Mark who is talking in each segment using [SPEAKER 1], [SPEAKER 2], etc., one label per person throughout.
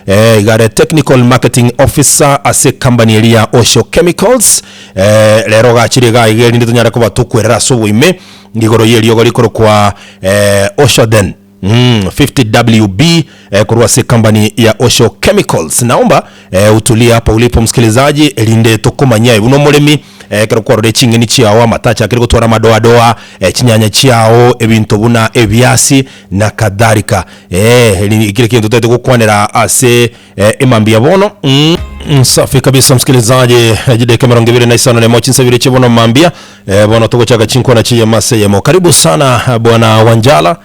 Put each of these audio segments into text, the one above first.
[SPEAKER 1] Igare technical marketing officer ase company eria ya Osho Chemicals. Rero gachire iga iga erinde tonyare koba tokwerera ase oboime igoro y'eriogo rikorokwa Oshoden 50WB korwa ase company ya Osho Chemicals. Naomba utulie hapo ulipo msikilizaji, erinde tokomanya buna omoremi ekero kwarora ching'eni chiao amatacha akere gotwara amadoadoa, chinyanya chiao, ebinto buna ebiasi na kadhalika. Kile kintu tete gokwanera ase emambia bono. Safi kabisa msikilizaji, jideka 25 chinsabire chibono mambia bono togochaka chinkwana chiyema seyemo. Karibu sana bwana Wanjala.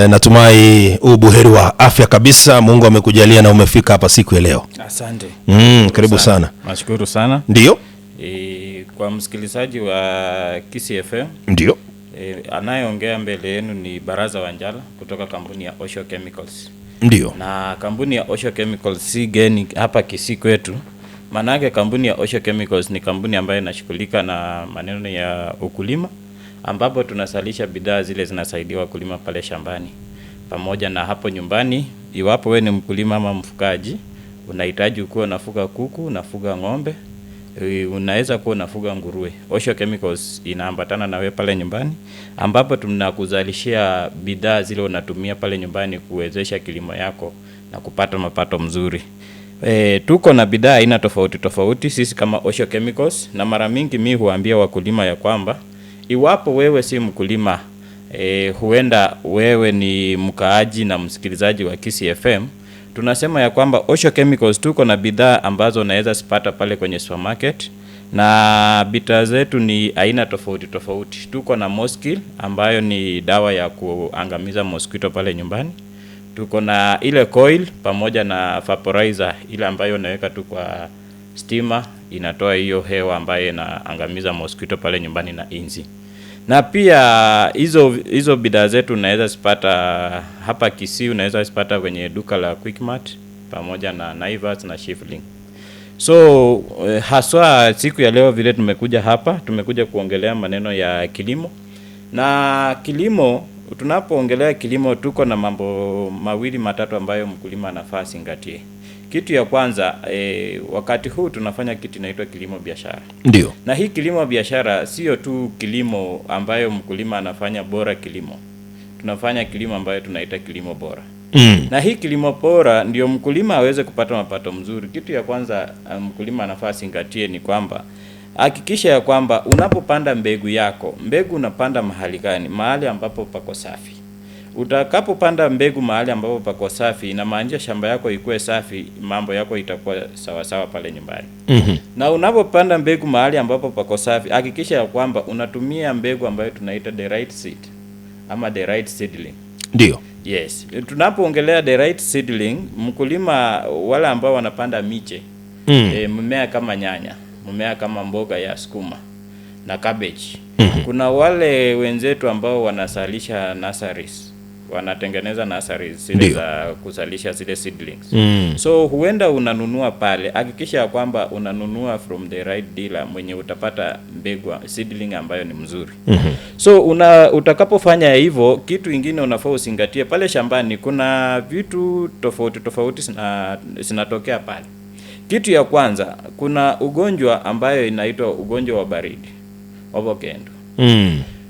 [SPEAKER 1] Natumai ubuheri wa afya kabisa. Mungu amekujalia na umefika hapa siku ya leo.
[SPEAKER 2] Asante.
[SPEAKER 1] Karibu sana.
[SPEAKER 2] Nashukuru sana.
[SPEAKER 1] Ndio,
[SPEAKER 2] Kwa msikilizaji wa Kisii FM,
[SPEAKER 1] ndio.
[SPEAKER 2] Anayeongea mbele yenu ni Baraza Wanjala kutoka kampuni ya Osho Chemicals.
[SPEAKER 1] Ndio.
[SPEAKER 2] Na kampuni ya Osho Chemicals si geni hapa Kisii kwetu. Maanake kampuni ya Osho Chemicals ni kampuni ambayo inashughulika na maneno ya ukulima, ambapo tunasalisha bidhaa zile zinasaidia wakulima pale shambani pamoja na hapo nyumbani. Iwapo we ni mkulima ama mfugaji, unahitaji ukuwa unafuga kuku, unafuga ng'ombe, unaweza kuwa unafuga nguruwe. Osho Chemicals inaambatana na wewe pale nyumbani, ambapo tunakuzalishia bidhaa zile unatumia pale nyumbani kuwezesha kilimo yako na kupata mapato mzuri. Tuko na bidhaa aina tofauti tofauti sisi kama Osho Chemicals, na mara mingi mi huambia wakulima ya kwamba iwapo wewe si mkulima, huenda wewe ni mkaaji na msikilizaji wa Kisii FM, tunasema ya kwamba Osho Chemicals tuko na bidhaa ambazo unaweza zipata pale kwenye supermarket, na bidhaa zetu ni aina tofauti tofauti. Tuko na Moskil ambayo ni dawa ya kuangamiza mosquito pale nyumbani. Tuko na ile coil pamoja na vaporizer ile ambayo unaweka tu kwa stima, inatoa hiyo hewa ambayo inaangamiza mosquito pale nyumbani na inzi. Na pia hizo bidhaa zetu unaweza zipata hapa Kisii, unaweza zipata kwenye duka la Quickmart pamoja na Naivas na Shifling. So haswa siku ya leo vile tumekuja hapa, tumekuja kuongelea maneno ya kilimo. Na kilimo, tunapoongelea kilimo tuko na mambo mawili matatu ambayo mkulima anafaa azingatie. Kitu ya kwanza, wakati huu tunafanya kitu inaitwa kilimo biashara.
[SPEAKER 1] Ndio.
[SPEAKER 2] Na hii kilimo biashara sio tu kilimo ambayo mkulima anafanya bora kilimo. Tunafanya kilimo ambayo tunaita kilimo bora. Na hii kilimo bora ndio mkulima aweze kupata mapato mzuri. Kitu ya kwanza mkulima anafaa azingatie ni kwamba hakikisha ya kwamba unapopanda mbegu yako, mbegu unapanda mahali gani? Mahali ambapo pako safi. Utakapopanda mbegu mahali ambapo pako safi, inamaanisha shamba yako ikuwe safi, mambo yako itakuwa sawa sawa pale nyumbani. Na unapopanda mbegu mahali ambapo pako safi, hakikisha ya kwamba unatumia mbegu ambayo tunaita the right seed ama the right seedling.
[SPEAKER 1] Ndio.
[SPEAKER 2] Yes, tunapoongelea the right seedling, mkulima wale ambao wanapanda miche mmea kama nyanya, mmea kama mboga ya sukuma na cabbage. Kuna wale wenzetu ambao wanasalisha nurseries, wanatengeneza nurseries zile
[SPEAKER 1] Ndio.
[SPEAKER 2] za kuzalisha zile seedlings. So huenda unanunua pale, hakikisha ya kwamba unanunua from the right dealer mwenye utapata mbegu seedling ambayo ni mzuri. So utakapofanya hivyo, kitu ingine unafaa uzingatie pale shambani, kuna vitu tofauti tofauti zinatokea pale. Kitu ya kwanza, kuna ugonjwa ambayo inaitwa ugonjwa wa baridi, ovokendo.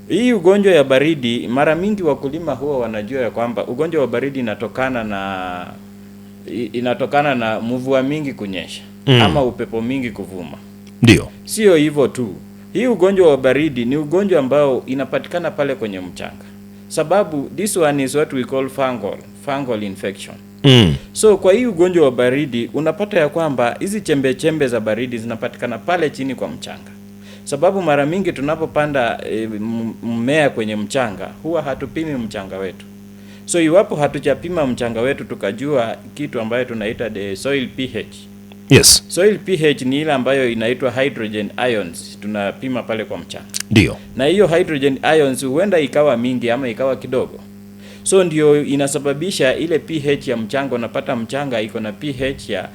[SPEAKER 2] Hii ugonjwa ya baridi, mara mingi wakulima huwa wanajua ya kwamba ugonjwa wa baridi inatokana na mvua mingi kunyesha ama upepo mingi kuvuma.
[SPEAKER 1] Ndio.
[SPEAKER 2] Sio hivyo tu, hii ugonjwa wa baridi ni ugonjwa ambao inapatikana pale kwenye mchanga, sababu this one is what we call fungal infection. So kwa hii ugonjwa wa baridi unapata ya kwamba hizi chembe chembe za baridi zinapatikana pale chini kwa mchanga, sababu mara mingi tunapopanda mmea kwenye mchanga huwa hatupimi mchanga wetu. So iwapo hatujapima mchanga wetu tukajua kitu ambayo tunaita the soil pH. Soil pH ni ile ambayo inaitwa hydrogen ions, tunapima pale kwa mchanga
[SPEAKER 1] Ndio.
[SPEAKER 2] na hiyo hydrogen ions huenda ikawa mingi ama ikawa kidogo, so ndio inasababisha ile pH ya mchanga. Unapata mchanga iko na pH ya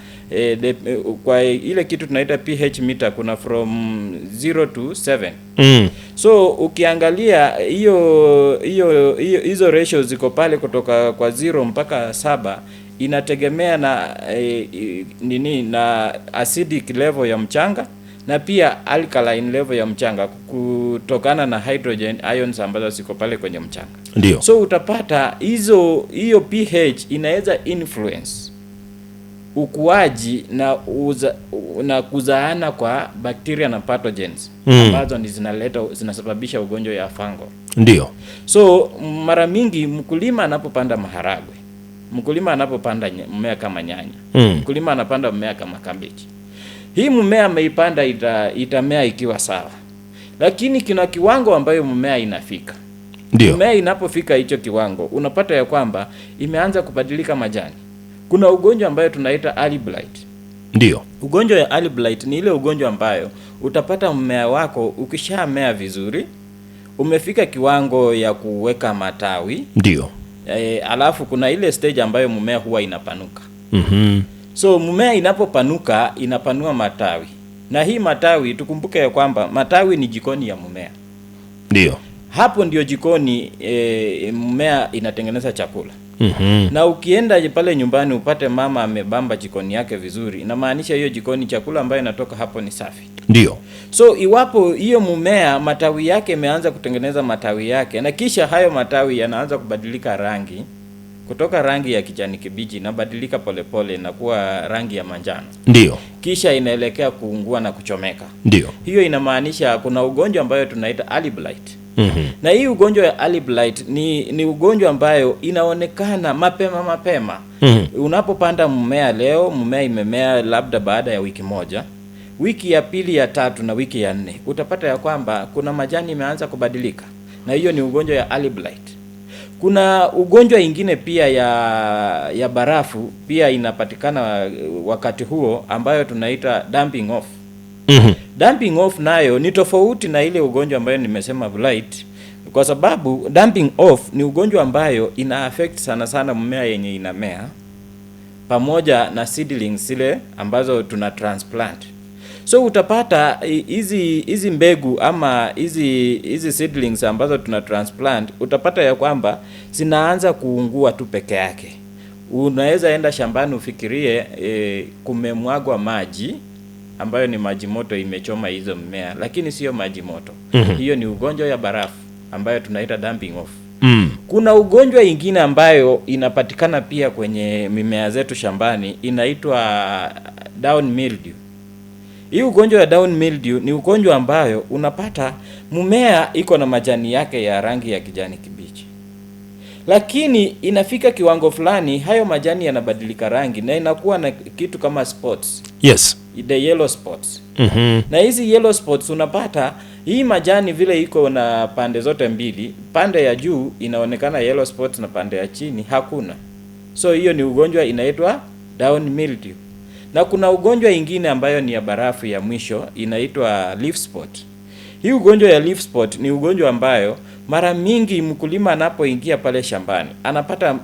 [SPEAKER 2] kwa ile kitu tunaita pH meter, kuna from 0 to 7. So ukiangalia hiyo hiyo hiyo hizo ratio ziko pale kutoka kwa 0 mpaka 7, inategemea na nini na acidic level ya mchanga na pia alkaline level ya mchanga kutokana na hydrogen ions ambazo ziko pale kwenye mchanga. So utapata hiyo pH inaweza influence ukuaji na kuzaana kwa bacteria na pathogens ambazo ni zinasababisha ugonjwa ya fungal. So mara mingi mkulima anapopanda maharagwe, mkulima anapopanda mmea kama nyanya, mkulima anapanda mmea kama cabbage, hii mmea ameipanda itamea ikiwa sawa, lakini kuna kiwango ambayo mmea inafika. Mmea inapofika hicho kiwango, unapata ya kwamba imeanza kubadilika majani. Kuna ugonjwa ambayo tunaita early blight. Ugonjwa ya early blight ni ile ugonjwa ambayo utapata mmea wako ukishamea vizuri, umefika kiwango ya kuweka matawi, alafu kuna ile stage ambayo mmea huwa inapanuka. So mmea inapopanuka inapanua matawi, na hii matawi tukumbuke ya kwamba matawi ni jikoni ya mmea. Hapo ndio jikoni, mmea inatengeneza chakula. Na ukienda pale nyumbani upate mama amebamba jikoni yake vizuri, inamaanisha hiyo jikoni chakula ambayo inatoka hapo ni safi. So iwapo hiyo mmea matawi yake imeanza kutengeneza matawi yake, na kisha hayo matawi yanaanza kubadilika rangi, kutoka rangi ya kijani kibichi inabadilika polepole na kuwa rangi ya manjano, kisha inaelekea kuungua na kuchomeka. Hiyo inamaanisha kuna ugonjwa ambayo tunaita early blight. Na hii ugonjwa ya early blight ni ugonjwa ambayo inaonekana mapema mapema. Unapopanda mmea leo, mmea imemea labda baada ya wiki moja, wiki ya pili, ya tatu na wiki ya nne, utapata ya kwamba kuna majani imeanza kubadilika, na hiyo ni ugonjwa ya early blight. Kuna ugonjwa ingine pia ya barafu pia inapatikana wakati huo ambayo tunaita damping off. Damping off nayo ni tofauti na ile ugonjwa ambayo nimesema blight, kwa sababu damping off ni ugonjwa ambayo ina affect sana sana mmea yenye inamea pamoja na seedlings zile ambazo tuna transplant. So utapata hizi mbegu ama hizi seedlings ambazo tuna transplant, utapata ya kwamba zinaanza kuungua tu peke yake. Unaweza enda shambani ufikirie kumemwagwa maji ambayo ni maji moto imechoma hizo mmea, lakini sio maji moto. Hiyo ni ugonjwa ya barafu ambayo tunaita damping off. Kuna ugonjwa ingine ambayo inapatikana pia kwenye mimea zetu shambani, inaitwa down mildew. Hii ugonjwa ya down mildew ni ugonjwa ambayo unapata mmea iko na majani yake ya rangi ya kijani kibichi, lakini inafika kiwango fulani hayo majani yanabadilika rangi na inakuwa na kitu kama spots, the yellow spots. Na hizi yellow spots unapata hii majani vile iko na pande zote mbili, pande ya juu inaonekana yellow spots na pande ya chini hakuna. So hiyo ni ugonjwa inaitwa down mildew. Na kuna ugonjwa ingine ambayo ni ya barafu ya mwisho inaitwa leaf spot. Hii ugonjwa ya leaf spot ni ugonjwa ambayo mara mingi mkulima anapoingia pale shambani anapata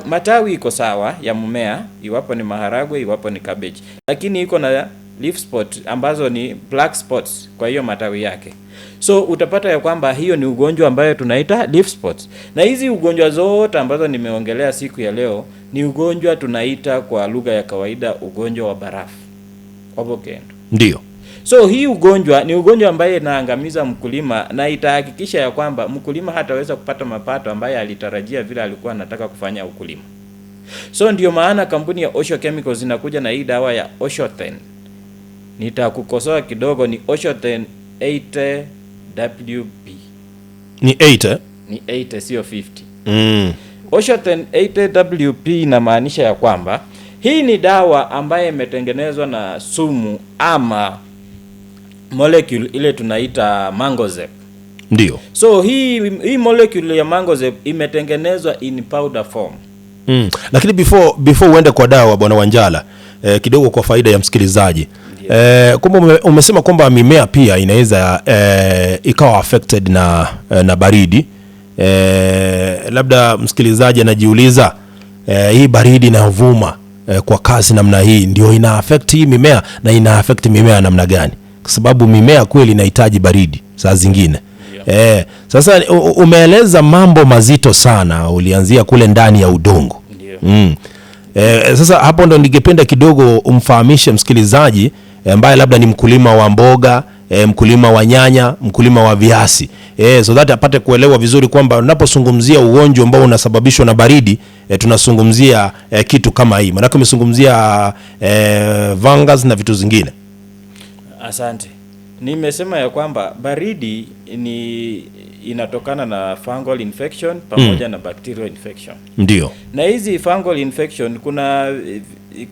[SPEAKER 2] matawi iko sawa ya mmea, iwapo ni maharagwe, iwapo ni cabbage, lakini iko na leaf spot ambazo ni black spots kwa hiyo matawi yake. So utapata ya kwamba hiyo ni ugonjwa ambayo tunaita leaf spots. Na hizi ugonjwa zote ambazo nimeongelea siku ya leo ni ugonjwa tunaita kwa lugha ya kawaida ugonjwa wa barafu wa volcano. So hii ugonjwa ni ugonjwa ambaye inaangamiza mkulima na itahakikisha ya kwamba mkulima hataweza kupata mapato ambaye alitarajia vile alikuwa anataka kufanya ukulima. So ndio maana kampuni ya Osho Chemicals inakuja na hii dawa ya Oshoten. Nitakukosoa kidogo, ni Oshoten 80 WP.
[SPEAKER 1] Ni 8, eh?
[SPEAKER 2] Ni 80, sio 50. Oshoten 80 WP inamaanisha ya kwamba hii ni dawa ambayo imetengenezwa na sumu ama molecule ile tunaita mancozeb. So hii molecule ya mancozeb imetengenezwa in powder form.
[SPEAKER 1] Lakini before uende kwa dawa, Bwana Wanjala, kidogo kwa faida ya msikilizaji. Kumbe umesema kwamba mimea pia inaweza ikawa affected na baridi. Labda msikilizaji anajiuliza, hii baridi inayovuma kwa kasi namna hii ndio ina affect hii mimea na ina affect mimea namna gani? Kwa sababu mimea kweli inahitaji baridi saa zingine. Sasa umeeleza mambo mazito sana, ulianzia kule ndani ya udongo. Sasa hapo ndo ningependa kidogo umfahamishe msikilizaji ambaye labda ni mkulima wa mboga, mkulima wa nyanya, mkulima wa viazi, so that apate kuelewa vizuri kwamba unapozungumzia ugonjwa ambao unasababishwa na baridi, tunazungumzia kitu kama hii. Maanake umezungumzia fungus na vitu zingine.
[SPEAKER 2] Asante. Nimesema ya kwamba baridi ni inatokana na fungal infection pamoja na bacterial infection. Na hizi fungal infection,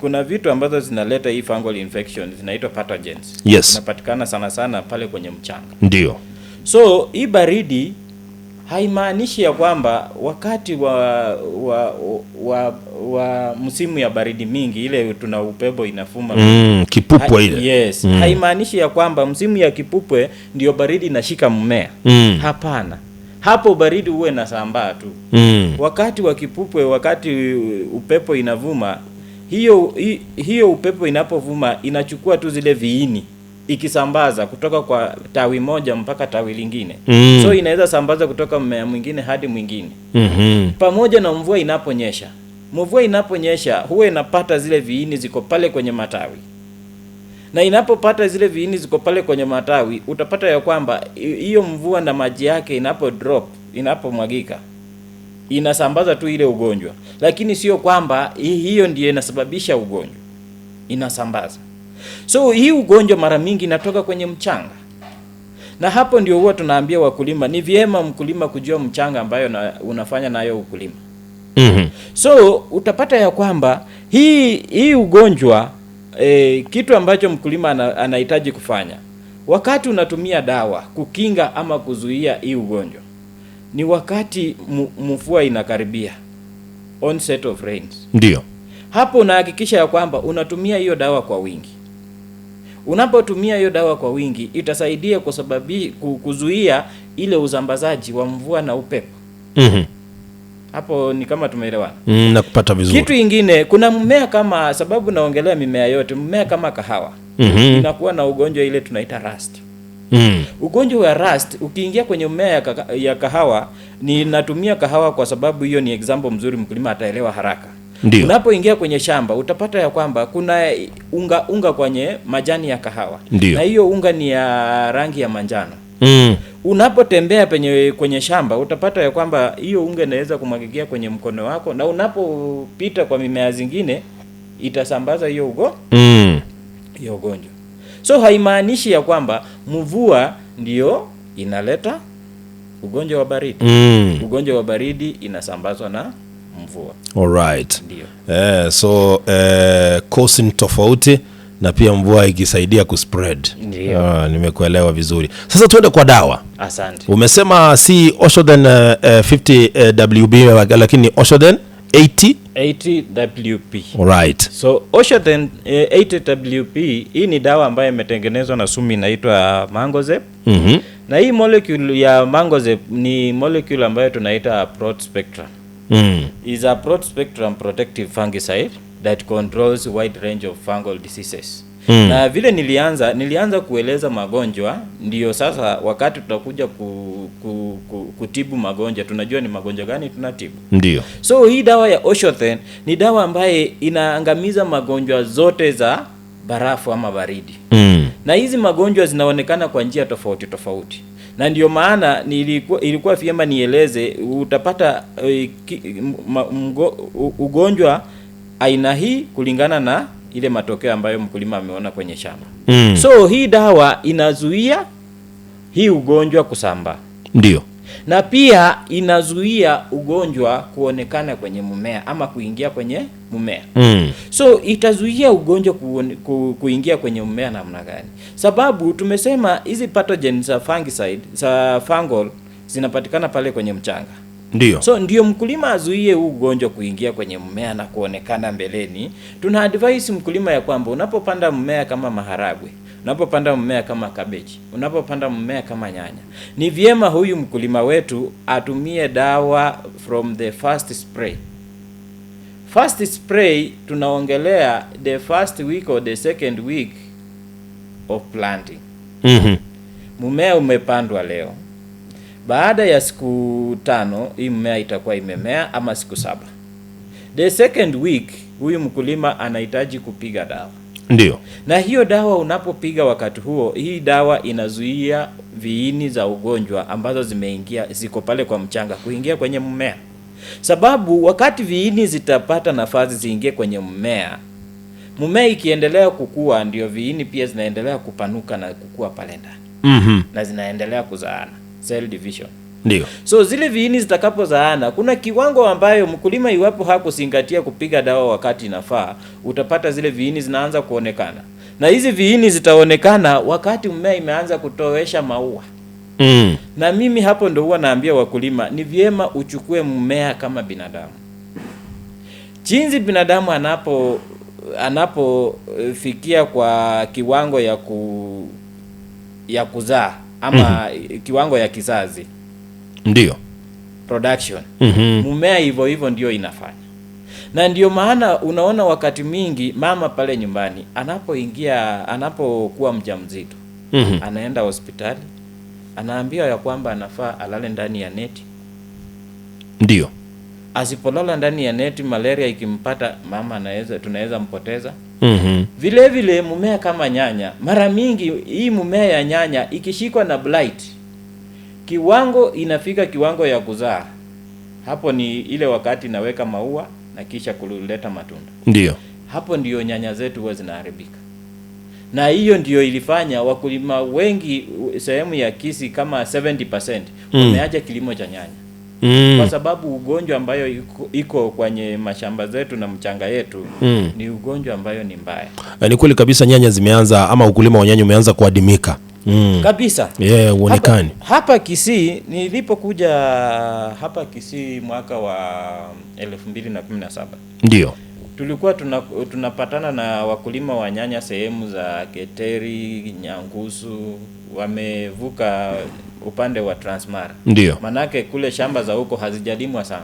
[SPEAKER 2] kuna vitu ambazo zinaleta hii fungal infection zinaitwa pathogens. Zinapatikana sana sana pale kwenye mchanga. So hii baridi haimaanishi ya kwamba wakati wa msimu ya baridi mingi, ile tuna upepo inavuma,
[SPEAKER 1] Kipupwe ile.
[SPEAKER 2] Yes, haimaanishi ya kwamba msimu ya kipupwe ndio baridi inashika mmea. Hapana, hapo baridi huwe inasambaa tu. Wakati wa kipupwe, wakati upepo inavuma, hiyo upepo inapovuma inachukua tu zile viini ikisambaza kutoka kwa tawi moja mpaka tawi lingine. So inaweza sambaza kutoka mmea mwingine hadi mwingine. Pamoja na mvua inaponyesha, mvua inaponyesha huwa inapata zile viini ziko pale kwenye matawi, na inapopata zile viini ziko pale kwenye matawi, utapata ya kwamba hiyo mvua na maji yake inapo drop, inapomwagika, inasambaza tu ile ugonjwa, lakini sio kwamba hiyo ndiyo inasababisha ugonjwa, inasambaza. So hii ugonjwa mara mingi inatoka kwenye mchanga, na hapo ndio huwa tunaambia wakulima ni vyema mkulima kujua mchanga ambayo unafanya nayo ukulima. So utapata ya kwamba hii ugonjwa, kitu ambacho mkulima anahitaji kufanya wakati unatumia dawa kukinga ama kuzuia hii ugonjwa ni wakati mvua inakaribia, onset of rains. Hapo unahakikisha ya kwamba unatumia hiyo dawa kwa wingi. Unapotumia hiyo dawa kwa wingi itasaidia kwa sababu kuzuia ile usambazaji wa mvua na upepo. Hapo ni kama tumeelewana.
[SPEAKER 1] Nakupata vizuri.
[SPEAKER 2] Kitu ingine, kuna mmea kama, sababu naongelea mimea yote, mmea kama kahawa inakuwa na ugonjwa ile tunaita rust. Ugonjwa wa rust ukiingia kwenye mmea ya kahawa, ninatumia kahawa kwa sababu hiyo ni example mzuri, mkulima ataelewa haraka. Unapoingia kwenye shamba utapata ya kwamba kuna unga unga kwenye majani ya kahawa. Na hiyo unga ni ya rangi ya manjano. Unapotembea kwenye shamba utapata ya kwamba hiyo unga inaweza kumwagikia kwenye mkono wako, na unapopita kwa mimea zingine itasambaza hiyo hiyo ugonjwa. So haimaanishi ya kwamba mvua ndio inaleta ugonjwa wa baridi. Ugonjwa wa baridi inasambazwa na mvua.
[SPEAKER 1] Alright.
[SPEAKER 2] Ndio.
[SPEAKER 1] So cause ni tofauti na pia mvua ikisaidia kuspread.
[SPEAKER 2] Ndio.
[SPEAKER 1] Ah, nimekuelewa vizuri. Sasa tuende kwa dawa.
[SPEAKER 2] Asante.
[SPEAKER 1] Umesema si Oshoden 50 WB, lakini Oshoden 80.
[SPEAKER 2] 80 WP.
[SPEAKER 1] Alright.
[SPEAKER 2] So Oshoden 80 WP, hii ni dawa ambayo imetengenezwa na sumu inaitwa Mancozeb. Na hii molecule ya Mancozeb ni molecule ambayo tunaita broad spectrum. Is a broad spectrum protective fungicide that controls wide range of fungal diseases. Na vile nilianza kueleza magonjwa, ndio sasa wakati tutakuja kutibu magonjwa tunajua ni magonjwa gani tunatibu. So hii dawa ya Oshoten ni dawa ambaye inaangamiza magonjwa zote za barafu ama baridi. Na hizi magonjwa zinaonekana kwa njia tofauti tofauti, na ndio maana ilikuwa vyema nieleze. Utapata ugonjwa aina hii kulingana na ile matokeo ambayo mkulima ameona kwenye shamba. So hii dawa inazuia hii ugonjwa kusambaa na pia inazuia ugonjwa kuonekana kwenye mmea ama kuingia kwenye mmea. So itazuia ugonjwa kuingia kwenye mmea namna gani? Sababu tumesema hizi pathogens za fungicide, za fungal, zinapatikana pale kwenye mchanga. So ndio mkulima azuie huu ugonjwa kuingia kwenye mmea na kuonekana mbeleni, tuna advise mkulima ya kwamba unapopanda mmea kama maharagwe, unapopanda mmea kama kabeji, unapopanda mmea kama nyanya, ni vyema huyu mkulima wetu atumie dawa from the first spray. First spray tunaongelea the first week or the second week of planting. Mmea umepandwa leo, baada ya siku 5 hii mmea itakuwa imemea ama siku 7. The second week Huyu mkulima anahitaji kupiga dawa.
[SPEAKER 1] Ndio.
[SPEAKER 2] Na hiyo dawa unapopiga wakati huo, hii dawa inazuia viini za ugonjwa ambazo zimeingia, ziko pale kwa mchanga kuingia kwenye mmea. Sababu wakati viini zitapata nafasi ziingie kwenye mmea, mmea ikiendelea kukua, ndio viini pia zinaendelea kupanuka na kukua pale ndani na zinaendelea kuzaana, cell division.
[SPEAKER 1] Ndio.
[SPEAKER 2] So zile viini zitakapozaana, kuna kiwango ambayo mkulima iwapo hakuzingatia kupiga dawa wakati inafaa, utapata zile viini zinaanza kuonekana, na hizi viini zitaonekana wakati mmea imeanza kutoesha maua. Na mimi hapo ndo huwa naambia wakulima, ni vyema uchukue mmea kama binadamu. Jinsi binadamu anapofikia kwa kiwango ya kuzaa ama kiwango ya kizazi,
[SPEAKER 1] Ndio.
[SPEAKER 2] production, mmea hivyo hivyo ndio inafanya. Na ndio maana unaona wakati mingi mama pale nyumbani anapoingia, anapokuwa mjamzito, anaenda hospitali, anaambiwa ya kwamba anafaa alale ndani ya neti.
[SPEAKER 1] Ndio.
[SPEAKER 2] Asipolala ndani ya neti, malaria ikimpata mama anaweza, tunaweza mpoteza. Vile vile mmea kama nyanya, mara mingi hii mmea ya nyanya ikishikwa na blight, kiwango inafika kiwango ya kuzaa. Hapo ni ile wakati inaweka maua na kisha kuleta matunda.
[SPEAKER 1] Ndio.
[SPEAKER 2] Hapo ndiyo nyanya zetu huwa zinaharibika, na hiyo ndiyo ilifanya wakulima wengi sehemu ya Kisii kama 70% wameacha kilimo cha nyanya kwa sababu ugonjwa ambayo iko kwenye mashamba zetu na mchanga yetu ni ugonjwa ambayo ni mbaya.
[SPEAKER 1] Ni kweli kabisa, nyanya zimeanza ama ukulima wa nyanya umeanza kuadimika.
[SPEAKER 2] Kabisa.
[SPEAKER 1] Yeah, uonekani.
[SPEAKER 2] Hapa Kisii nilipokuja hapa Kisii mwaka wa 2017,
[SPEAKER 1] Ndio.
[SPEAKER 2] tulikuwa tunapatana na wakulima wa nyanya sehemu za Keteri, Nyangusu, wamevuka upande wa Transmara.
[SPEAKER 1] Ndio.
[SPEAKER 2] Manake kule shamba za huko hazijalimwa sana.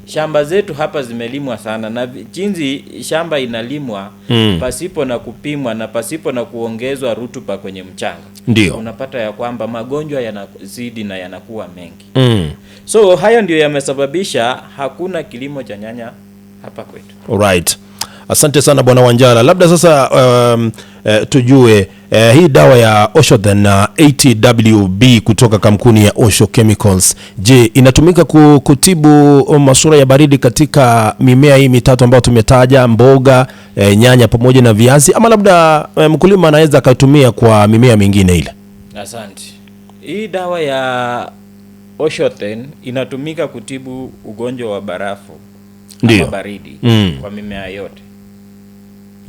[SPEAKER 2] Shamba zetu hapa zimelimwa sana, na jinsi shamba inalimwa pasipo na kupimwa na pasipo na kuongezwa rutuba kwenye mchanga,
[SPEAKER 1] Ndio.
[SPEAKER 2] unapata ya kwamba magonjwa yanazidi na yanakuwa mengi. So hayo ndio yamesababisha hakuna kilimo cha nyanya hapa kwetu.
[SPEAKER 1] Alright. Asante sana Bwana Wanjala. Labda sasa tujue hii dawa ya Oshoden na 80WB kutoka kampuni ya Osho Chemicals. Je, inatumika kutibu masuala ya baridi katika mimea hii mitatu ambayo tumetaja, mboga, nyanya pamoja na viazi, ama labda mkulima anaweza akaitumia kwa mimea mingine ile?
[SPEAKER 2] Asante. Hii dawa ya Oshoten inatumika kutibu ugonjwa wa barafu
[SPEAKER 1] Ndio.
[SPEAKER 2] ama baridi kwa mimea yote.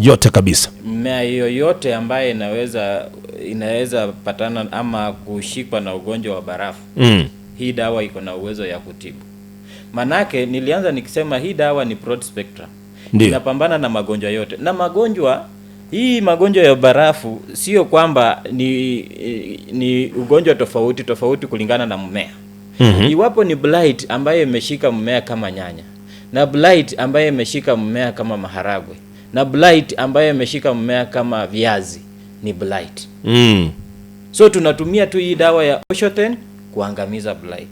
[SPEAKER 1] Yote kabisa.
[SPEAKER 2] Mmea yoyote ambaye inaweza patana ama kushikwa na ugonjwa wa barafu, hii dawa iko na uwezo ya kutibu. Manake nilianza nikisema hii dawa ni broad spectrum.
[SPEAKER 1] Ndio.
[SPEAKER 2] Inapambana na magonjwa yote. Na magonjwa hii magonjwa ya barafu sio kwamba ni ugonjwa tofauti tofauti kulingana na mmea. Iwapo ni blight ambayo imeshika mmea kama nyanya, na blight ambayo imeshika mmea kama maharagwe, na blight ambayo imeshika mmea kama viazi, ni blight. So tunatumia tu hii dawa ya Oshoten kuangamiza blight.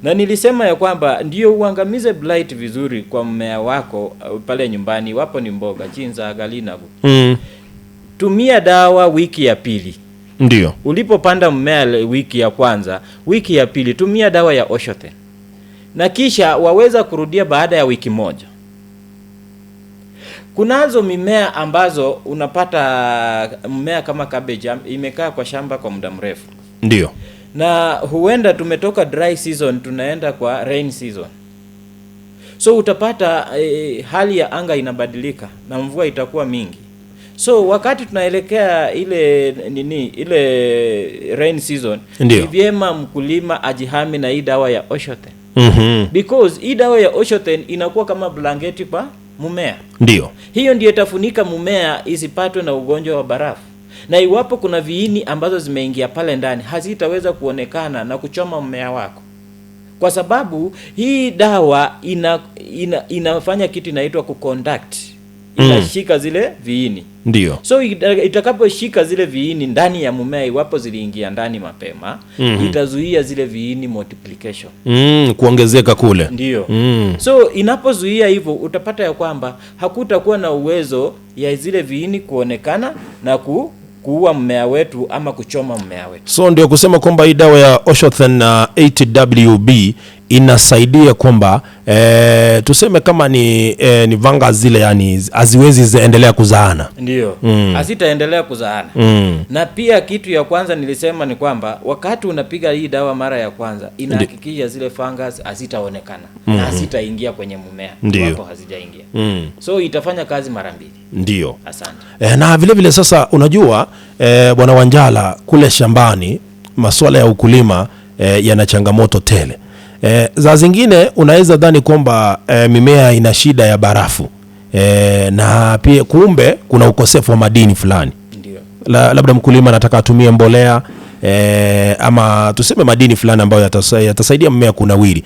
[SPEAKER 2] Na nilisema ya kwamba ndio uangamize blight vizuri kwa mmea wako pale nyumbani, iwapo ni mboga chinza galina, tumia dawa wiki ya pili.
[SPEAKER 1] Ndio.
[SPEAKER 2] Ulipopanda mmea wiki ya kwanza, wiki ya pili tumia dawa ya Oshoten, na kisha waweza kurudia baada ya wiki moja. Kunazo mimea ambazo unapata mmea kama cabbage imekaa kwa shamba kwa muda mrefu,
[SPEAKER 1] Ndio.
[SPEAKER 2] na huenda tumetoka dry season tunaenda kwa rain season, so utapata hali ya anga inabadilika na mvua itakuwa mingi. So wakati tunaelekea ile nini, ile rain season,
[SPEAKER 1] Ndio.
[SPEAKER 2] ni vyema mkulima ajihami na hii dawa ya Oshoten, because hii dawa ya Oshoten inakuwa kama blanketi kwa mmea.
[SPEAKER 1] Ndio.
[SPEAKER 2] Hiyo ndiyo itafunika mmea isipatwe na ugonjwa wa barafu, na iwapo kuna viini ambazo zimeingia pale ndani hazitaweza kuonekana na kuchoma mmea wako, kwa sababu hii dawa inafanya kitu inaitwa kuconduct Inashika zile viini. So itakaposhika zile viini ndani ya mmea, iwapo ziliingia ndani mapema, itazuia zile viini multiplication.
[SPEAKER 1] Kuongezeka kule.
[SPEAKER 2] Ndio. So inapozuia hivyo, utapata ya kwamba hakutakuwa na uwezo ya zile viini kuonekana na kuua mmea wetu ama kuchoma mmea wetu.
[SPEAKER 1] So ndio kusema kwamba hii dawa ya Oshothen na 80WB inasaidia kwamba tuseme kama ni vanga zile, yani haziwezi endelea kuzaana.
[SPEAKER 2] Ndio, hazitaendelea kuzaana. Na pia kitu ya kwanza nilisema ni kwamba wakati unapiga hii dawa mara ya kwanza, inahakikisha zile fungus hazitaonekana na hazitaingia kwenye mmea iwapo hazijaingia. So itafanya kazi mara mbili. Asante.
[SPEAKER 1] Na vile vile sasa unajua, bwana Wanjala, kule shambani masuala ya ukulima yana changamoto tele. Za zingine unaweza dhani kwamba mimea ina shida ya barafu, na pia kumbe kuna ukosefu wa madini fulani. Labda mkulima anataka atumie mbolea, ama tuseme madini fulani ambayo yatasaidia mmea kunawiri.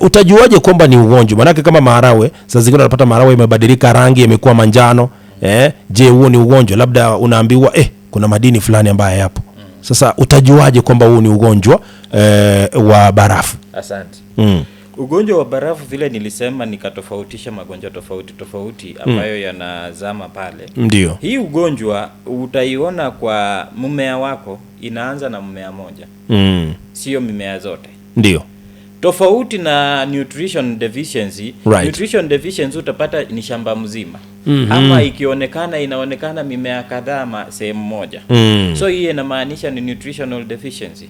[SPEAKER 1] Utajuaje kwamba ni ugonjwa? Maanake kama maharawe, saa zingine unapata maharawe imebadilika rangi, imekuwa manjano. Je, huo ni ugonjwa? Labda unaambiwa kuna madini fulani ambayo yapo. Sasa utajuaje kwamba huu ni ugonjwa wa barafu?
[SPEAKER 2] Asante. Ugonjwa wa barafu, vile nilisema, nikatofautisha magonjwa tofauti tofauti ambayo yanazama pale. Hii ugonjwa utaiona kwa mmea wako, inaanza na mmea moja, sio mimea zote. Tofauti na nutrition deficiency. Nutrition deficiency utapata ni shamba mzima, ama ikionekana, inaonekana mimea kadhaa sehemu moja. So hii inamaanisha ni nutritional deficiency.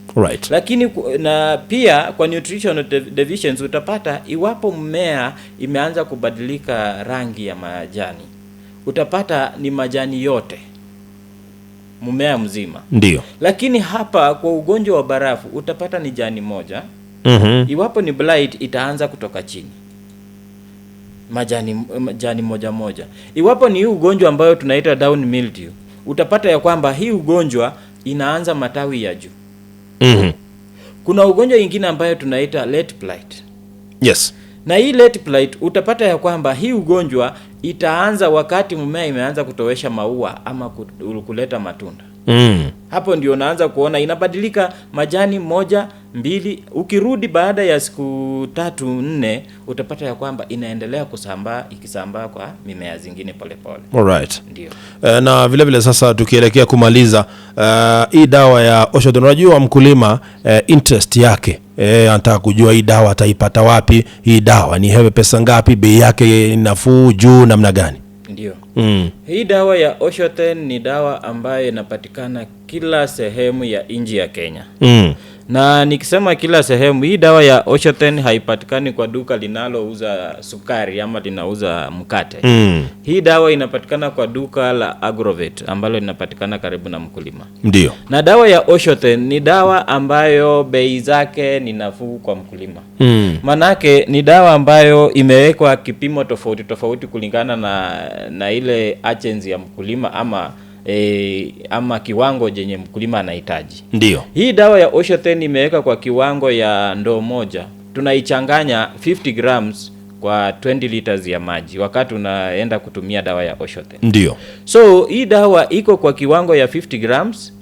[SPEAKER 2] Lakini na pia kwa nutritional deficiency utapata iwapo mmea imeanza kubadilika rangi ya majani, utapata ni majani yote, mmea mzima. Lakini hapa kwa ugonjwa wa barafu utapata ni jani moja. Iwapo ni blight, itaanza kutoka chini, majani moja moja. Iwapo ni hii ugonjwa ambayo tunaita downy mildew, utapata ya kwamba hii ugonjwa inaanza matawi ya juu. Kuna ugonjwa ingine ambayo tunaita late blight. Na hii late blight utapata ya kwamba hii ugonjwa itaanza wakati mmea imeanza kutowesha maua ama kuleta matunda. Hapo ndio unaanza kuona inabadilika majani moja, mbili. Ukirudi baada ya siku tatu, nne, utapata ya kwamba inaendelea kusambaa, ikisambaa kwa mimea zingine polepole. Ndio.
[SPEAKER 1] Na vile vile sasa tukielekea kumaliza, hii dawa ya Oshodon, unajua mkulima, interest yake, anataka kujua hii dawa ataipata wapi, hii dawa ni hewe pesa ngapi, bei yake nafuu, juu, namna gani?
[SPEAKER 2] Ndio. Hii dawa ya Oshoten ni dawa ambayo inapatikana kila sehemu ya nchi ya Kenya. Na nikisema kila sehemu, hii dawa ya Oshoten haipatikani kwa duka linalouza sukari ama linauza mkate. Hii dawa inapatikana kwa duka la Agrovet ambalo linapatikana karibu na mkulima. Na dawa ya Oshoten ni dawa ambayo bei zake ni nafuu kwa mkulima. Manake ni dawa ambayo imewekwa kipimo tofauti tofauti kulingana na ile urgency ya mkulima ama kiwango chenye mkulima anahitaji. Hii dawa ya Oshoten imeweka kwa kiwango ya ndoo moja, tunaichanganya 50 grams kwa 20 liters ya maji wakati unaenda kutumia dawa ya Oshoten. So hii dawa iko kwa kiwango ya 50 grams.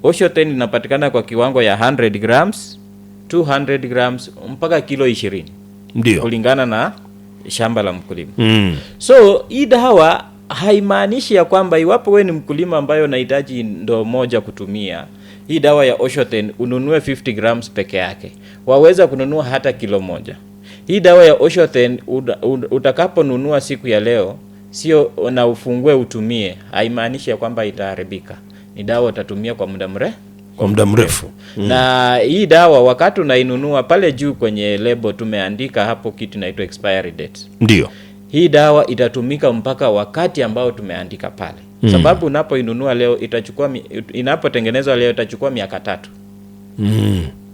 [SPEAKER 2] Oshoten inapatikana kwa kiwango ya 100 grams, 200 grams mpaka kilo 20 kulingana na shamba la mkulima. So hii dawa haimaanishi ya kwamba iwapo we ni mkulima ambayo unahitaji ndoo moja kutumia hii dawa ya Oshoten ununue 50 grams peke yake. Waweza kununua hata kilo moja. Hii dawa ya Oshoten utakaponunua siku ya leo, sio na ufungue utumie, haimaanishi ya kwamba itaharibika. Ni dawa utatumia kwa muda mrefu.
[SPEAKER 1] Kwa muda mrefu.
[SPEAKER 2] Na hii dawa wakati unainunua, pale juu kwenye lebo tumeandika hapo kitu inaitwa expiry date. Hii dawa itatumika mpaka wakati ambao tumeandika pale, sababu unapoinunua leo inapotengenezwa leo itachukua miaka 3.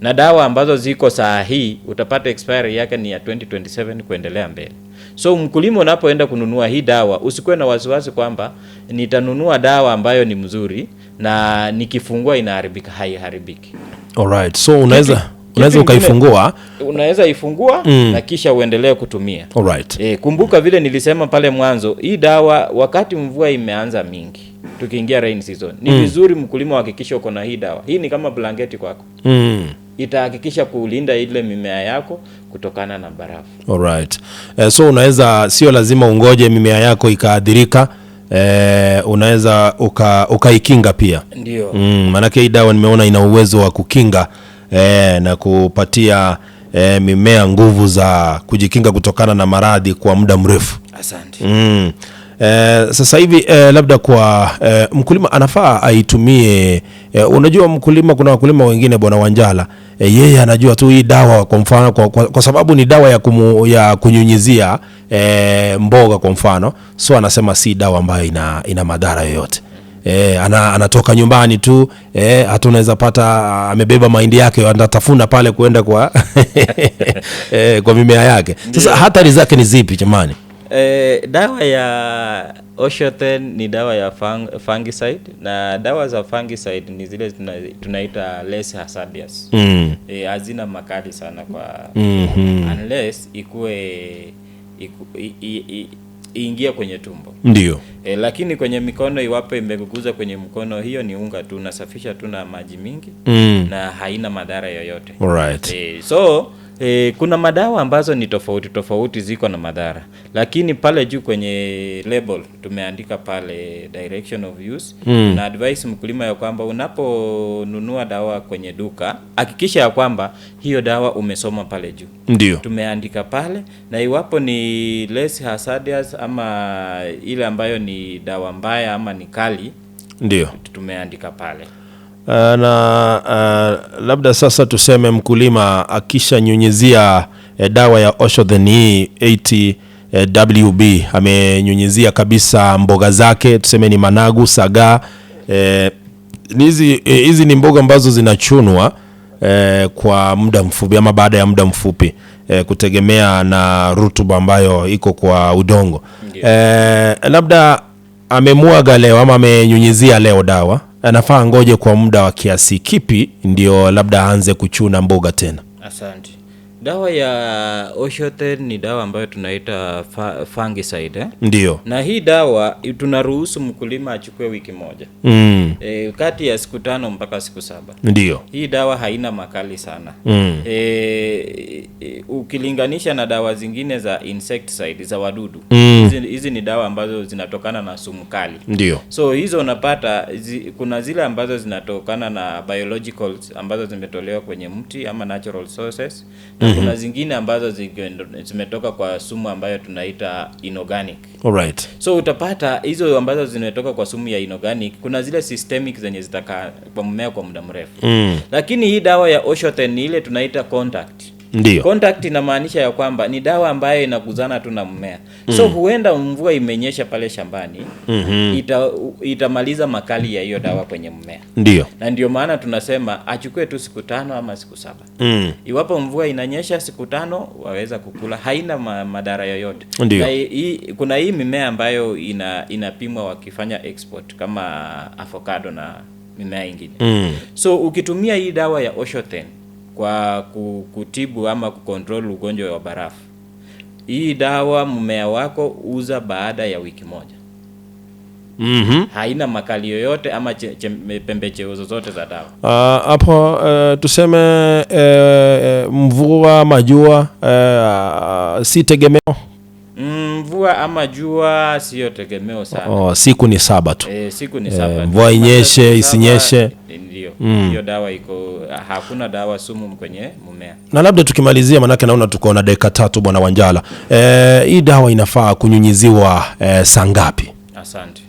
[SPEAKER 2] Na dawa ambazo ziko saa hii utapata expiry yake ni ya 2027 kuendelea mbele. So mkulima, unapoenda kununua hii dawa, usikuwe na wasiwasi kwamba nitanunua dawa ambayo ni mzuri na nikifungua inaharibika. Haiharibiki.
[SPEAKER 1] Alright. So unaweza Unaweza
[SPEAKER 2] ingine-
[SPEAKER 1] ukaifungua.
[SPEAKER 2] Unaweza ifungua na kisha uendelee kutumia.
[SPEAKER 1] Alright.
[SPEAKER 2] Kumbuka vile nilisema pale mwanzo, hii dawa wakati mvua imeanza mingi, tukiingia rain season, ni vizuri mkulima uhakikishe uko na hii dawa. Hii ni kama blanketi kwako, itahakikisha kulinda ile mimea yako kutokana na barafu.
[SPEAKER 1] Alright. So unaweza, sio lazima ungoje mimea yako ikaathirika. Unaweza ukaikinga pia.
[SPEAKER 2] Ndio.
[SPEAKER 1] Maanake hii dawa nimeona ina uwezo wa kukinga na kupatia mimea nguvu za kujikinga kutokana na maradhi kwa muda mrefu.
[SPEAKER 2] Asante.
[SPEAKER 1] Sasa hivi labda kwa mkulima anafaa aitumie unajua mkulima, kuna wakulima wengine bwana Wanjala, yeye anajua tu hii dawa kwa mfano kwa sababu ni dawa ya kunyunyizia mboga kwa mfano, so anasema si dawa ambayo ina madhara yoyote. Anatoka nyumbani tu, hata unaweza pata amebeba mahindi yake anatafuna pale kuenda kwa kwa mimea yake. Sasa hatari zake ni zipi jamani?
[SPEAKER 2] Dawa ya Oshothen ni dawa ya fungicide, na dawa za fungicide ni zile tunaita less hazardous. Hazina makali sana kwa unless ikue iingie kwenye tumbo.
[SPEAKER 1] Ndio.
[SPEAKER 2] Lakini kwenye mikono, iwapo imeguguza kwenye mkono, hiyo ni unga tu, unasafisha tu na maji mingi na haina madhara yoyote.
[SPEAKER 1] Alright.
[SPEAKER 2] So kuna madawa ambazo ni tofauti tofauti ziko na madhara, lakini pale juu kwenye label tumeandika pale direction of use na advice mkulima ya kwamba unaponunua dawa kwenye duka hakikisha ya kwamba hiyo dawa umesoma pale juu.
[SPEAKER 1] Ndio.
[SPEAKER 2] Tumeandika pale, na iwapo ni less hazardous ama ile ambayo ni dawa mbaya ama ni kali,
[SPEAKER 1] Ndio.
[SPEAKER 2] tumeandika pale.
[SPEAKER 1] Na labda sasa tuseme mkulima akishanyunyizia dawa ya Oshothen hii 80 WB, amenyunyizia kabisa mboga zake, tuseme ni managu, sagaa, hizi ni mboga ambazo zinachunwa kwa muda mfupi ama baada ya muda mfupi, kutegemea na rutuba ambayo iko kwa udongo. Labda amemwaga leo ama amenyunyizia leo dawa, anafaa ngoje kwa muda wa kiasi kipi ndio labda aanze kuchuna mboga tena?
[SPEAKER 2] Asante. Dawa ya Oshothen ni dawa ambayo tunaita fungicide, eh?
[SPEAKER 1] Ndio.
[SPEAKER 2] Na hii dawa tunaruhusu mkulima achukue wiki moja. Kati ya siku 5 mpaka siku 7.
[SPEAKER 1] Ndio.
[SPEAKER 2] Hii dawa haina makali sana. Ukilinganisha na dawa zingine za insecticide za wadudu. Hizi ni dawa ambazo zinatokana na sumu kali.
[SPEAKER 1] Ndio.
[SPEAKER 2] So hizo unapata kuna zile ambazo zinatokana na biologicals ambazo zimetolewa kwenye mti ama natural sources, na kuna zingine ambazo zimetoka kwa sumu ambayo tunaita inorganic.
[SPEAKER 1] Alright.
[SPEAKER 2] So utapata hizo ambazo zimetoka kwa sumu ya inorganic, kuna zile systemic zenye zitakaa kwa mmea kwa muda mrefu. Lakini hii dawa ya Oshothen ni ile tunaita contact.
[SPEAKER 1] Ndio.
[SPEAKER 2] Contact inamaanisha ya kwamba ni dawa ambayo inakuzana tu na mmea. So huenda mvua imenyesha pale shambani, itamaliza makali ya hiyo dawa kwenye mmea.
[SPEAKER 1] Ndio.
[SPEAKER 2] Na ndio maana tunasema achukue tu siku 5 ama siku 7. Iwapo mvua inanyesha siku 5 waweza kukula, haina madhara yoyote.
[SPEAKER 1] Ndio.
[SPEAKER 2] Na kuna hii mimea ambayo inapimwa wakifanya export kama avocado na mimea ingine. So ukitumia hii dawa ya Oshothen kwa kutibu ama kucontrol ugonjwa wa barafu, hii dawa mmea wako uza baada ya wiki moja. Haina makali yoyote ama pembejeo zozote za dawa.
[SPEAKER 1] Hapo tuseme mvua ama jua si tegemeo.
[SPEAKER 2] Mvua ama jua sio tegemeo sana.
[SPEAKER 1] Siku ni 7 tu.
[SPEAKER 2] Siku ni 7.
[SPEAKER 1] Mvua inyeshe, isinyeshe.
[SPEAKER 2] Ndio. Hiyo dawa iko, hakuna dawa sumu kwenye mmea.
[SPEAKER 1] Na labda tukimalizia, manake naona tuko na dakika 3 bwana Wanjala. Hii dawa inafaa kunyunyiziwa saa ngapi?
[SPEAKER 2] Asante.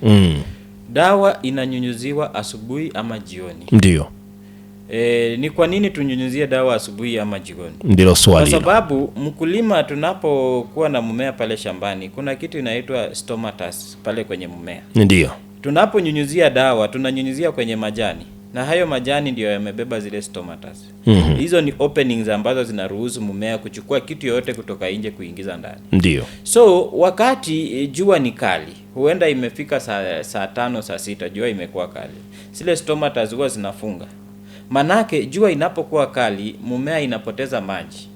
[SPEAKER 2] Dawa inanyunyuziwa asubuhi ama jioni.
[SPEAKER 1] Ndio.
[SPEAKER 2] Ni kwa nini tunyunyuzie dawa asubuhi ama jioni?
[SPEAKER 1] Ndilo swali.
[SPEAKER 2] Kwa sababu mkulima tunapokuwa na mmea pale shambani, kuna kitu inaitwa stomatas pale kwenye mmea.
[SPEAKER 1] Ndio.
[SPEAKER 2] Tunaponyunyuzia dawa, tunanyunyuzia kwenye majani. Na hayo majani ndio yamebeba zile stomatas. Hizo ni openings ambazo zinaruhusu mmea kuchukua kitu yoyote kutoka nje kuingiza ndani.
[SPEAKER 1] Ndio.
[SPEAKER 2] So wakati jua ni kali, huenda imefika saa 5, saa 6, jua imekuwa kali, zile stomatas huwa zinafunga. Manake jua inapokuwa kali, mmea inapoteza maji,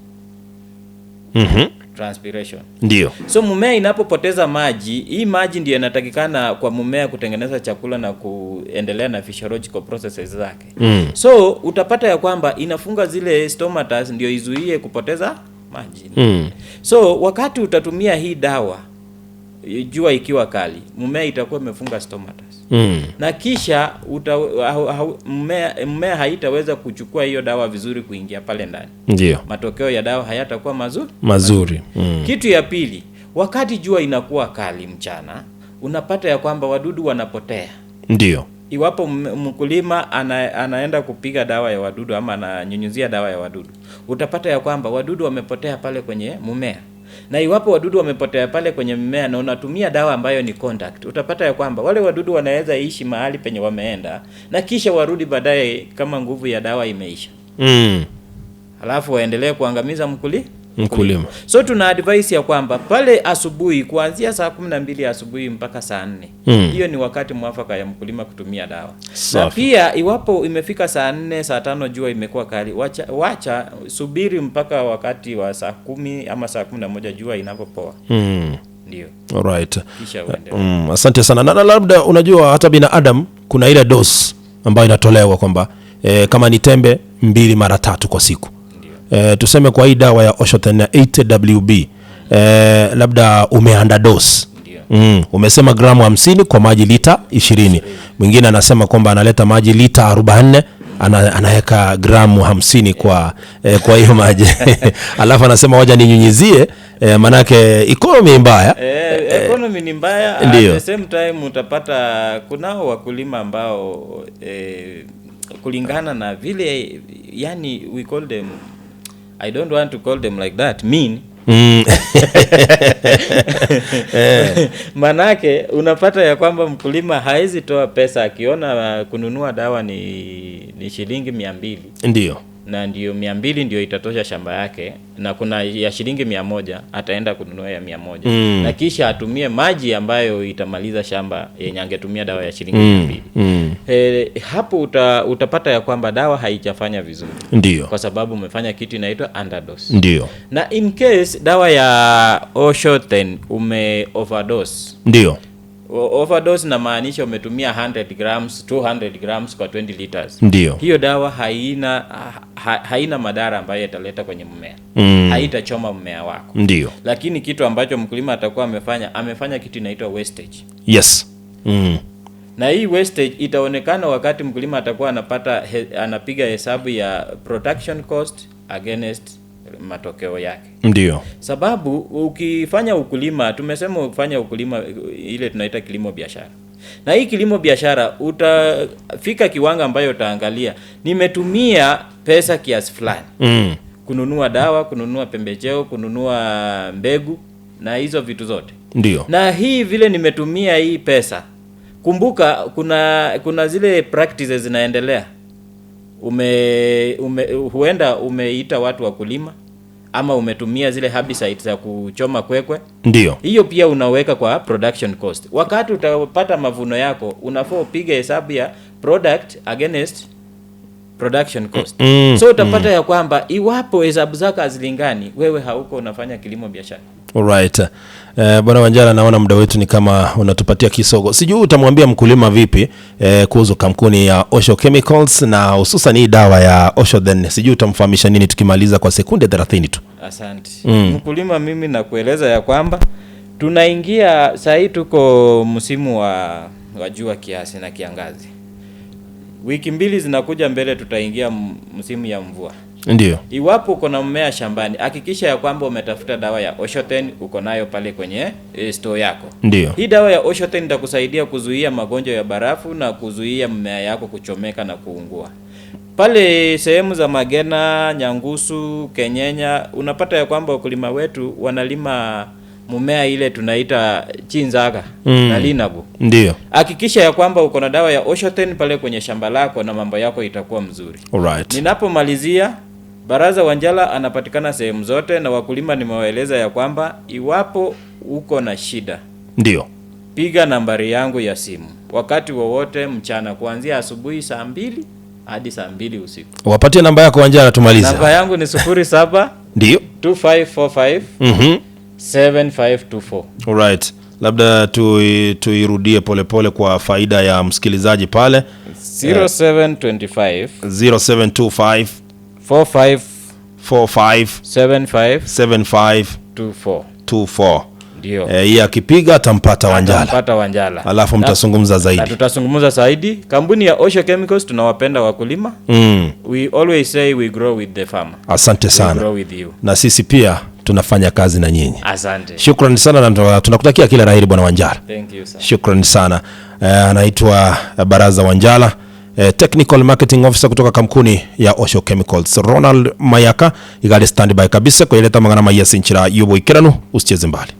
[SPEAKER 2] transpiration.
[SPEAKER 1] Ndio.
[SPEAKER 2] So mmea inapopoteza maji, hii maji ndio inatakikana kwa mmea kutengeneza chakula na kuendelea na physiological processes zake. So utapata ya kwamba inafunga zile stomatas ndio izuie kupoteza maji. So wakati utatumia hii dawa jua ikiwa kali, mmea itakuwa imefunga stomatas na kisha mmea haitaweza kuchukua hiyo dawa vizuri kuingia pale ndani.
[SPEAKER 1] Ndio.
[SPEAKER 2] Matokeo ya dawa hayatakuwa mazuri.
[SPEAKER 1] Mazuri.
[SPEAKER 2] Kitu ya pili, wakati jua inakuwa kali mchana, unapata ya kwamba wadudu wanapotea.
[SPEAKER 1] Ndio.
[SPEAKER 2] Iwapo mkulima anaenda kupiga dawa ya wadudu ama ananyunyuzia dawa ya wadudu, utapata ya kwamba wadudu wamepotea pale kwenye mmea. Na iwapo wadudu wamepotea pale kwenye mmea na unatumia dawa ambayo ni contact, utapata ya kwamba wale wadudu wanaweza ishi mahali penye wameenda na kisha warudi baadaye kama nguvu ya dawa imeisha, halafu waendelee kuangamiza
[SPEAKER 1] Mkulima.
[SPEAKER 2] So tuna advice ya kwamba pale asubuhi kuanzia saa 12 asubuhi mpaka saa 4, hiyo ni wakati mwafaka ya mkulima kutumia dawa. Na pia iwapo imefika saa 4, saa 5 jua imekuwa kali, wacha subiri mpaka wakati wa saa 10 ama saa 11 jua inapopoa, ndio
[SPEAKER 1] Alright.
[SPEAKER 2] kisha uendelee.
[SPEAKER 1] Asante sana na labda unajua hata binadamu kuna ile dose ambayo inatolewa kwamba kama ni tembe 2 mara 3 kwa siku.
[SPEAKER 2] Ndio.
[SPEAKER 1] Tuseme kwa hii dawa ya Oshoten 8WB labda umeanda dose.
[SPEAKER 2] Ndio.
[SPEAKER 1] Umesema gramu 50 kwa maji lita 20. Mwingine anasema kwamba analeta maji lita 44, anaweka gramu 50 kwa hiyo maji. Alafu anasema waja ninyunyizie, manake economy mbaya.
[SPEAKER 2] Economy ni mbaya.
[SPEAKER 1] Ndio.
[SPEAKER 2] At the same time utapata kunao wakulima ambao kulingana na vile, yani we call them, I don't want to call them like that, mean. Manake unapata ya kwamba mkulima haezi toa pesa akiona kununua dawa ni shilingi 200.
[SPEAKER 1] Ndio.
[SPEAKER 2] Na ndio 200 ndio itatosha shamba yake, na kuna ya shilingi 100 ataenda kununua ya 100. Na kisha atumie maji ambayo itamaliza shamba yenye angetumia dawa ya shilingi 200. Hapo utapata ya kwamba dawa haijafanya vizuri.
[SPEAKER 1] Ndio.
[SPEAKER 2] Kwa sababu umefanya kitu inaitwa underdose.
[SPEAKER 1] Ndio.
[SPEAKER 2] Na in case dawa ya Oshoten ume overdose.
[SPEAKER 1] Ndio.
[SPEAKER 2] Overdose inamaanisha umetumia 100 grams, 200 grams kwa 20 liters.
[SPEAKER 1] Ndio.
[SPEAKER 2] Hiyo dawa haina madhara ambayo italeta kwenye mmea. Haitachoma mmea wako.
[SPEAKER 1] Ndio.
[SPEAKER 2] Lakini kitu ambacho mkulima atakuwa amefanya kitu inaitwa wastage.
[SPEAKER 1] Yes.
[SPEAKER 2] Na hii wastage itaonekana wakati mkulima atakuwa anapiga hesabu ya production cost against matokeo yake.
[SPEAKER 1] Ndio.
[SPEAKER 2] Sababu ukifanya ukulima, tumesema ukifanya ukulima ile tunaita kilimo biashara. Na hii kilimo biashara utafika kiwango ambayo utaangalia nimetumia pesa kiasi fulani. Kununua dawa, kununua pembejeo, kununua mbegu na hizo vitu zote.
[SPEAKER 1] Ndio.
[SPEAKER 2] Na hii vile nimetumia hii pesa. Kumbuka kuna zile practices zinaendelea. Huenda umeita watu wa kulima ama umetumia zile herbicides za kuchoma kwekwe.
[SPEAKER 1] Ndio.
[SPEAKER 2] Hiyo pia unaweka kwa production cost. Wakati utapata mavuno yako, unafaa upige hesabu ya product against production cost. So utapata ya kwamba iwapo hesabu zako hazilingani, wewe hauko unafanya kilimo biashara.
[SPEAKER 1] Alright. Bwana Wanjala, naona muda wetu ni kama unatupatia kisogo. Sijui utamwambia mkulima vipi kuhusu kampuni ya Osho Chemicals na hususan hii dawa ya Oshoden. Sijui utamfahamisha nini tukimaliza kwa sekunde 30 tu.
[SPEAKER 2] Asante. Mkulima, mimi nakueleza ya kwamba tunaingia saa hii, tuko msimu wa jua kiasi na kiangazi. Wiki mbili zinakuja mbele tutaingia msimu ya mvua.
[SPEAKER 1] Ndio.
[SPEAKER 2] Iwapo uko na mmea shambani, hakikisha ya kwamba umetafuta dawa ya Oshoten uko nayo pale kwenye store yako.
[SPEAKER 1] Ndio.
[SPEAKER 2] Hii dawa ya Oshoten itakusaidia kuzuia magonjwa ya barafu na kuzuia mmea yako kuchomeka na kuungua. Pale sehemu za Magena, Nyangusu, Kenyenya, unapata ya kwamba wakulima wetu wanalima mmea ile tunaita chinzaga na linagu.
[SPEAKER 1] Ndio.
[SPEAKER 2] Hakikisha ya kwamba uko na dawa ya Oshoten pale kwenye shamba lako na mambo yako itakuwa mzuri.
[SPEAKER 1] Alright.
[SPEAKER 2] Ninapomalizia, Baraza Wanjala anapatikana sehemu zote na wakulima nimewaeleza ya kwamba iwapo uko na shida,
[SPEAKER 1] Ndio.
[SPEAKER 2] piga nambari yangu ya simu wakati wowote mchana, kuanzia asubuhi saa 2 Hadi saa 2 usiku.
[SPEAKER 1] Wapatie namba yako, Wanjala, tumalize.
[SPEAKER 2] Namba yangu ni 07 2545 7524.
[SPEAKER 1] Alright. Labda tuirudie polepole kwa faida ya msikilizaji pale.
[SPEAKER 2] 0725
[SPEAKER 1] 0725
[SPEAKER 2] 45
[SPEAKER 1] 45
[SPEAKER 2] 75
[SPEAKER 1] 75
[SPEAKER 2] 24.
[SPEAKER 1] 24.
[SPEAKER 2] Ndio.
[SPEAKER 1] Yeye akipiga atampata Wanjala.
[SPEAKER 2] Atampata Wanjala.
[SPEAKER 1] Alafu mtazungumza zaidi.
[SPEAKER 2] Na tutazungumza zaidi. Kampuni ya Osho Chemicals tunawapenda wakulima. We always say we grow with the farmer.
[SPEAKER 1] Asante
[SPEAKER 2] We
[SPEAKER 1] sana.
[SPEAKER 2] grow with you.
[SPEAKER 1] Na sisi pia tunafanya kazi na nyinyi.
[SPEAKER 2] Asante.
[SPEAKER 1] Shukrani sana na tunakutakia kila laheri, Bwana Wanjala.
[SPEAKER 2] Thank you, sir.
[SPEAKER 1] Shukrani sana. Anaitwa Baraza Wanjala, Technical Marketing Officer kutoka kampuni ya Osho Chemicals. Ronald Mayaka igali standby kabisa kuileta mangana maya sinchira yubo ikiranu, usicheze mbali.